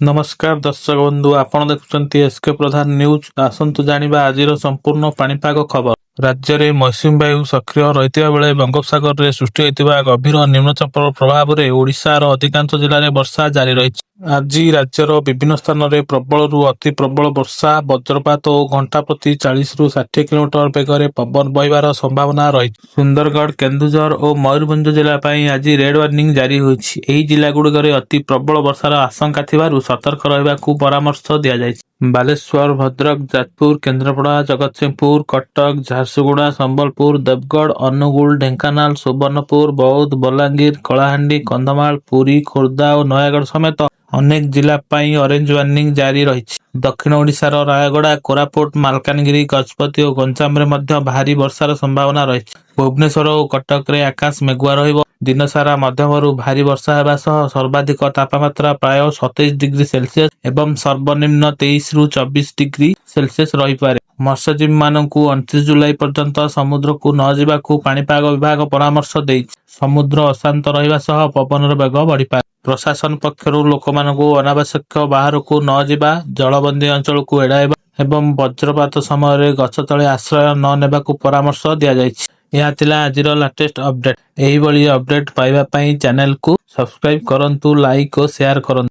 ନମସ୍କାର ଦର୍ଶକ ବନ୍ଧୁ, ଆପଣ ଦେଖୁଛନ୍ତି ଏସ୍କେ ପ୍ରଧାନ ନ୍ୟୁଜ୍। ଆସନ୍ତୁ ଜାଣିବା ଆଜିର ସମ୍ପୂର୍ଣ୍ଣ ପାଣିପାଗ ଖବର। ରାଜ୍ୟରେ ମୌସୁମୀ ବାୟୁ ସକ୍ରିୟ ରହିଥିବା ବେଳେ ବଙ୍ଗୋପସାଗରରେ ସୃଷ୍ଟି ହୋଇଥିବା ଗଭୀର ନିମ୍ନଚାପର ପ୍ରଭାବରେ ଓଡ଼ିଶାର ଅଧିକାଂଶ ଜିଲ୍ଲାରେ ବର୍ଷା ଜାରି ରହିଛି। ଆଜି ରାଜ୍ୟର ବିଭିନ୍ନ ସ୍ଥାନରେ ପ୍ରବଳରୁ ଅତି ପ୍ରବଳ ବର୍ଷା, ବଜ୍ରପାତ ଓ ଘଣ୍ଟା ପ୍ରତି 40ରୁ 60 କିଲୋମିଟର ବେଗରେ ପବନ ବହିବାର ସମ୍ଭାବନା ରହିଛି। ସୁନ୍ଦରଗଡ଼, କେନ୍ଦୁଝର ଓ ମୟୂରଭଞ୍ଜ ଜିଲ୍ଲା ପାଇଁ ଆଜି ରେଡ୍ ୱାର୍ଣ୍ଣିଂ ଜାରି ହୋଇଛି। ଏହି ଜିଲ୍ଲାଗୁଡ଼ିକରେ ଅତି ପ୍ରବଳ ବର୍ଷାର ଆଶଙ୍କା ଥିବାରୁ ସତର୍କ ରହିବାକୁ ପରାମର୍ଶ ଦିଆଯାଇଛି। ବାଲେଶ୍ୱର, ଭଦ୍ରକ, ଯାଜପୁର, କେନ୍ଦ୍ରାପଡ଼ା, ଜଗତସିଂହପୁର, କଟକ, ଝାରସୁଗୁଡ଼ା, ସମ୍ବଲପୁର, ଦେବଗଡ଼, ଅନୁଗୁଳ, ଢେଙ୍କାନାଳ, ସୁବର୍ଣ୍ଣପୁର, ବୌଦ୍ଧ, ବଲାଙ୍ଗୀର, କଳାହାଣ୍ଡି, କନ୍ଧମାଳ, ପୁରୀ, ଖୋର୍ଦ୍ଧା ଓ ନୟାଗଡ଼ ସମେତ ଅନେକ ଜିଲ୍ଲା ପାଇଁ ଅରେଞ୍ଜ ୱାର୍ଣ୍ଣିଂ ଜାରି ରହିଛି। ଦକ୍ଷିଣ ଓଡ଼ିଶାର ରାୟଗଡ଼ା, କୋରାପୁଟ, ମାଲକାନଗିରି, ଗଜପତି ଓ ଗଞ୍ଜାମରେ ମଧ୍ୟ ଭାରୀ ବର୍ଷାର ସମ୍ଭାବନା ରହିଛି। ଭୁବନେଶ୍ୱର ଓ କଟକରେ ଆକାଶ ମେଘୁଆ ରହିବ। ଦିନସାରା ମଧ୍ୟମରୁ ଭାରୀ ବର୍ଷା ହେବା ସହ ସର୍ବାଧିକ ତାପମାତ୍ରା ପ୍ରାୟ 27 ଡିଗ୍ରୀ ସେଲସିୟସ ଏବଂ ସର୍ବନିମ୍ନ 23ରୁ 24 ଡିଗ୍ରୀ ସେଲସିୟସ ରହିପାରେ। ମତ୍ସ୍ୟଜୀବୀମାନଙ୍କୁ 29 ଜୁଲାଇ ପର୍ଯ୍ୟନ୍ତ ସମୁଦ୍ରକୁ ନ ଯିବାକୁ ପାଣିପାଗ ବିଭାଗ ପରାମର୍ଶ ଦେଇଛି। ସମୁଦ୍ର ଅଶାନ୍ତ ରହିବା ସହ ପବନର ବେଗ ବଢ଼ିପାରେ। ପ୍ରଶାସନ ପକ୍ଷରୁ ଲୋକମାନଙ୍କୁ ଅନାବଶ୍ୟକ ବାହାରକୁ ନ ଯିବା, ଜଳବନ୍ଦୀ ଅଞ୍ଚଳକୁ ଏଡ଼ାଇବା ଏବଂ ବଜ୍ରପାତ ସମୟରେ ଗଛ ତଳେ ଆଶ୍ରୟ ନ ନେବାକୁ ପରାମର୍ଶ ଦିଆଯାଇଛି। ଏହା ଥିଲା ଆଜିର ଲାଟେଷ୍ଟ ଅପଡେଟ୍। ଏହିଭଳି ଅପଡେଟ୍ ପାଇବା ପାଇଁ ଚ୍ୟାନେଲକୁ ସବସ୍କ୍ରାଇବ କରନ୍ତୁ, ଲାଇକ୍ ଓ ସେୟାର କରନ୍ତୁ।